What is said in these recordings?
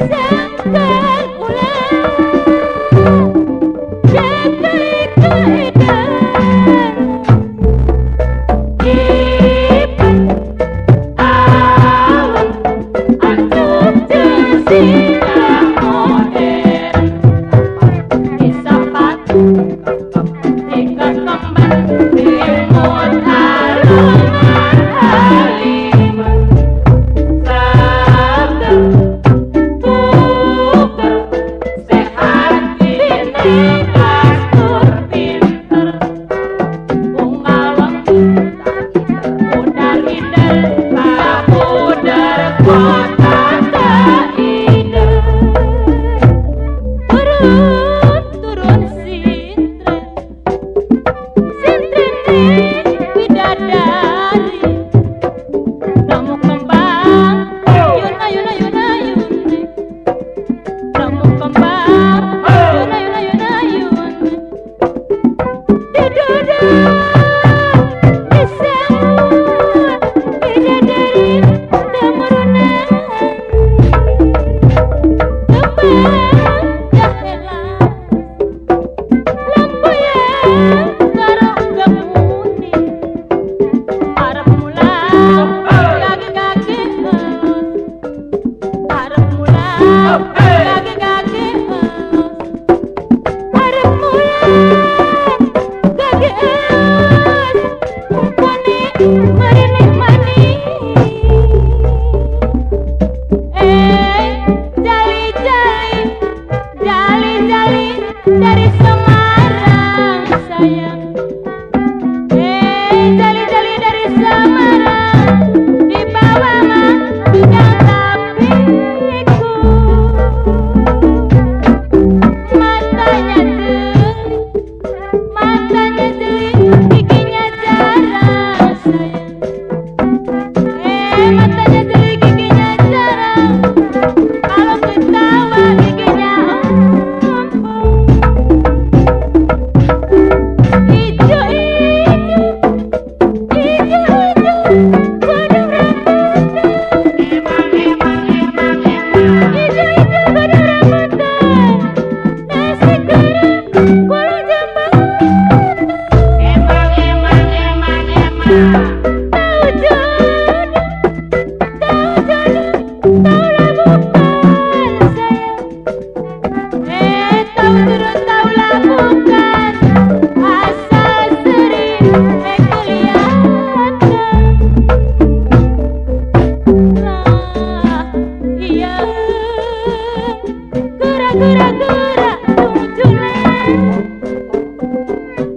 Sangkan ulah Jaga keedan Ipan awan Antuk jeung modern Disapat Dikekemban Dimut aruman haliman Sabda puger Sehat dini kastur pinter Ungawang Udar idar Kapudar kota kaider Turun turun sintren Sintren bidadari Nemu kembang Yun ayun ayun ayun Nemu kembang Yun ayun ayun ayun Diduduk disambut bidadari temurunan Kembang jahela Lampu yang karo gemuni Arep mulang kage-kage Arep mulang kage-kage Arep mulang kage Umpane marine mani Jali jali jali jali dari Semarang sayang Jali jali dari Semarang dibawa mah tapiku Matanya jeli matanya jeli giginya jarang sayang Matanya jeli giginya jarang kalau ketawa giginya ompong Ijo ijo ijo ijo godong rambutan Emang emang emang emang Ijo ijo godong rambutan Nasi goreng kolong jembatan Emang emang emang emang Tahu jodoh tahu jodoh tahu lah bukan sayang Tahu jodoh tahu lah bukan Asal sering kelihatan Lah iya gerak gerak gerak tujune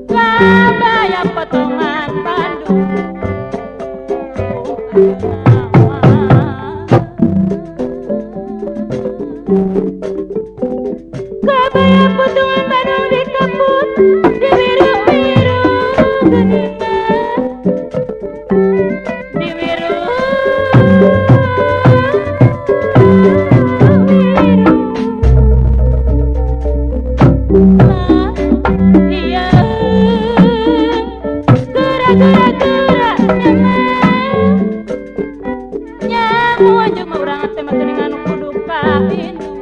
Kabaya potongan Bandung Kabaya potongan Bandung dikeput Diwiru-wiru geningan Diwiru wiru Lah iya gerak gerak gerak nyaman Nyamu aja mah urang teh mah teuningan kudu ka indung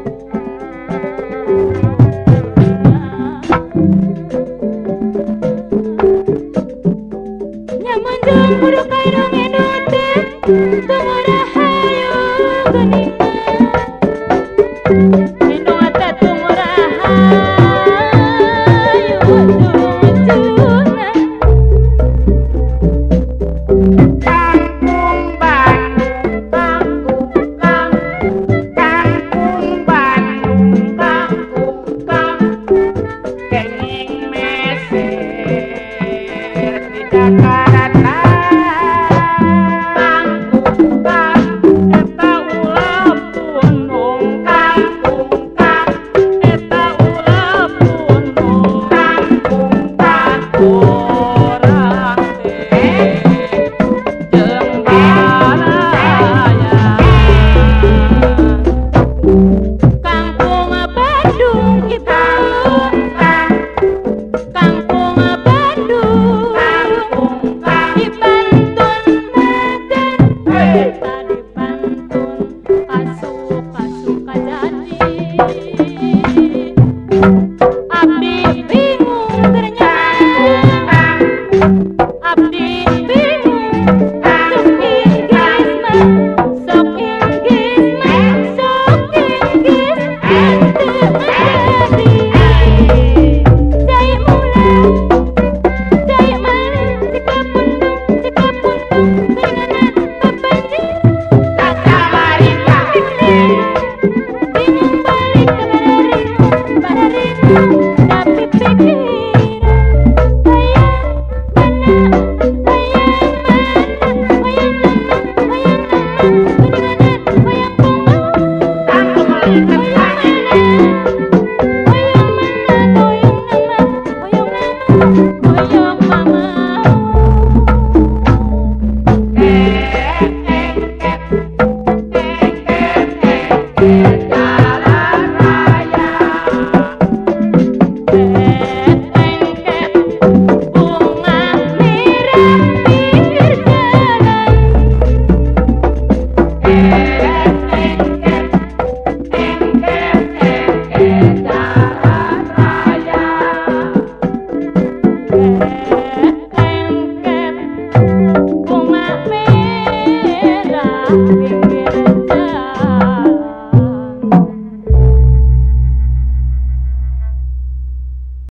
Kaya mana?